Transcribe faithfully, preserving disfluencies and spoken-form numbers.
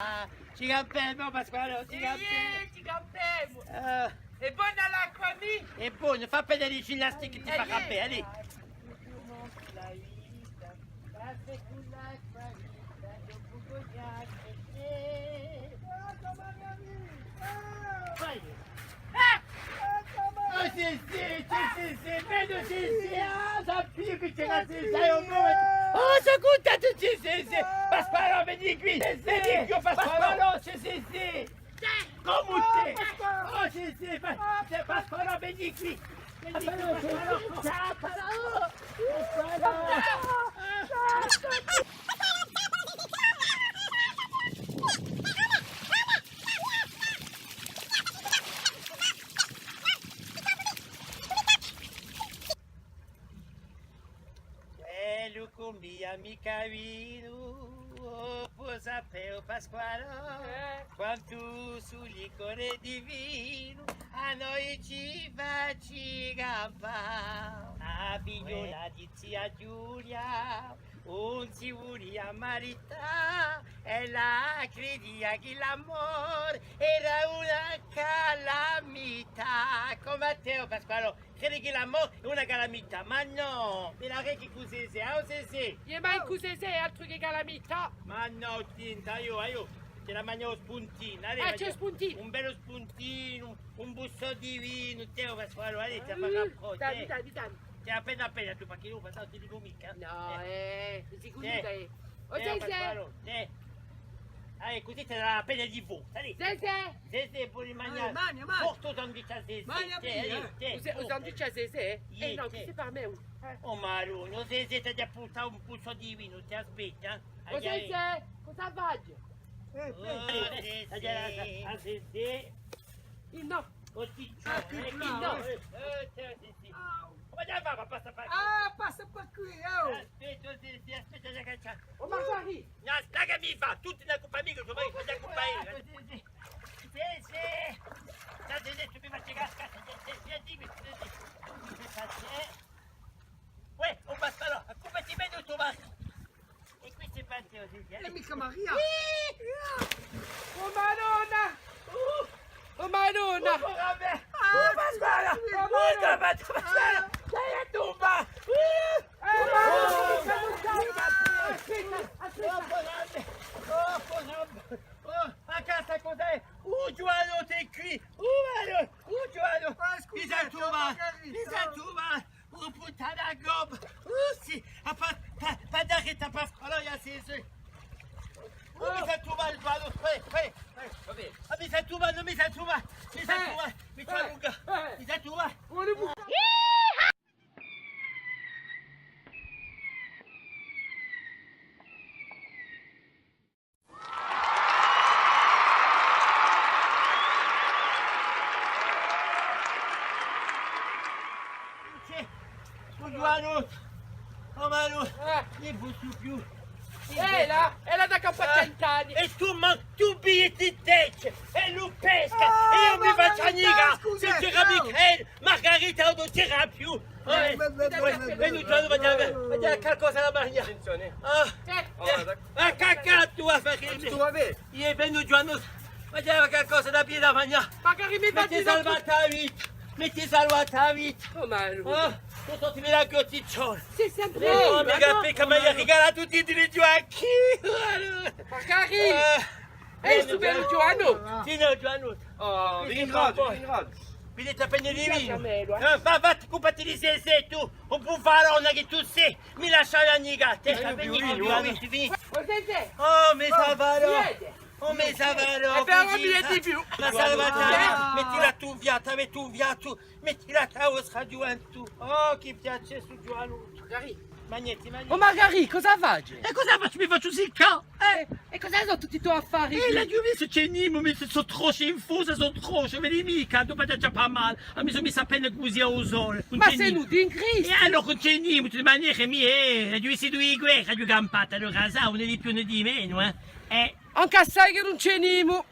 Ah, ci campemu, Pasqualò, ci campemu. Iè, ci campemu. Ah. Hè bona l'acqua, mì? Hè bona, fà appena di ginnastica chì ti farà bè, allez. Vai. Ah! Oh, Zezè, Zezè, Zezè, vecu Zezè, ah, sapiu chì c'era Zezè, oh, sò cuntentu, Zezè, Zezè. Pasqualò, veni quì, veni quì, Pasqualò, Zezè, Zezè. Cumu stè? Oh, Zezè, Pasqualò, veni quì. Veni quì, Pasqualò. Pasqualò. È lu cumbia micca vinu, o pò sapè, o Pasqualò, eh, quantu stu licore divinu à noi ci faci campà. A figliola di zia Ghjulia ùn si vulia marità, ella cridia chì l'amore era una calamità. Cum'è tè, o Pasqualò, credi chì l'amore hè una calamità? Ma nò, mi la credi cusì, o Zezè? Iè, ma cusì hè altru chè calamità. Ma nò, tinta, aiò, aiò, ci hè da magnà u spuntinu, allez, ah, ci hè u spuntinu. Un bellu spuntinu, un bustu di vinu, tè, o Pasqualò, allez, ti la facciu, eh. Dammi, dammi, dammi. Tè, appena, appena, tù, perchè eiu, ma ti dicu micca. Nò, eh, sicuru chì... O Zezè! Tè, Pasqualò, tè. Ah, cusì ti dà appena di forza, allez. Zezè! Zezè, poi manghjà. Allez, magna, magna. Porta u sandwich à Zezè, tè, allez, tè. U sandwich à Zezè? Eh nò, chì sè par mè. Oh Madonna, o Zezè, t'aghju da purtà un puzzu di vinu, ti aspetta, eh. O Zezè, cosa faci? Eh, Zezè. Zezè. Nò. O Zezè, nò. Eh, Zezè. Cumu ti fà, passa par quì? Ah, passa par quì, oh! Aspetta, o Zezè, aspetta, aspetta. O Margarì! Nò, lasciami fà, tù ti n'occupi micca, o Margarì, ti n'occupi. Zezè, Zezè. Zezè, tù mi fai cascà, Zezè, Zezè, dimmi, Zezè. Uè, o Pasqualò, cumu ti vedi tù, Margarì? È quessa hè per tè, o Zezè. Hè micca Maria? Oh Madonna! Oh Madonna! Oh, vabbè. Oh, Pasqualò! Oh, Madonna! Dai, a tomba! Oh, Madonna! Aspetta, aspetta. Oh, a casa cos'hè? U Ghjuvanottu hè quì! Oh, Madonna! U Ghjuvanottu! Mi sò trovatu! Mi sò trovatu! Oh, puttana gobba! Oh, sì! Ah, pa, pa, pa dà retta à Pasqualò, eiu sì, sì. Oh, mi sò trovatu, guarda, eh, eh, eh. Va bè. Ah, mi sò trovatu, mi sò trovatu, mi sò trovatu, mi sò trovatu. Mi sò trovatu. Sì, u Ghjuvanottu, o Madonna, ùn possu più. Eh, ella, ella hà da campà cent'anni. È tù, ma tù pigli e ti tecci, è lu pesca, è eiu mi facciu annigà, scusa, sè c'era Michele, Margarita ùn c'era più. Eh, veni, Ghjuvanottu, veni, calcosa da manghjà. Attenzione. Ah, eh, ah, cacà tù, a fà chì... Tù, va bè. Iè, veni, Ghjuvanottu, veni, calcosa da bè, da manghjà. Magari mi... Mi ti salvati a vita, mi ti salvati a vita. Oh, ma... Ah, tù sò mi la cotticcione. Sì, sempre. Oh, mi capisci chì m'hai rigalatu tutti i diritti à chì? Magari. Eh, eh, stu bellu Ghjuvanottu! Sì, nò, Ghjuvanottu. Oh, vi ringraziu, vi ringraziu. Viditi appena di vinu. Eh, và, và, occupati di Zezè, tù. Ùn pò fà a donna chì tù sì. Mi lasci annigà, tè, veni quì, Ghjuvanottu, veni. O Zezè! Oh, mi salvarò. Oh, mi salvarò. È però mi vedi più. Ma salvati, metti la tù fiatu, metti u fiatu. Metti la vostra ghjuventù. Oh, chì piacè stu Ghjuvanottu. Magari. Magneti, magneti. O Margarì, cosa faci? È cosa facciu? Mi facciu siccà, eh? È cosa sò tutti i to affari? Eh, l'aghju vistu, ci hè nimu, mi sò troscia infusa, sò troscia, vedi micca, dopu aghju da ciappà male, ma mi sò missa appena cusì à u sole. Ma sè nudu in Cristu! È allora ùn ci hè nimu, di tutte manere, mi, eh, aghju vistu dui guerre, aghju campatu, allora sà, ùn hè di più nè di menu, eh. Eh. Ancu assai chì ùn ci hè nimu!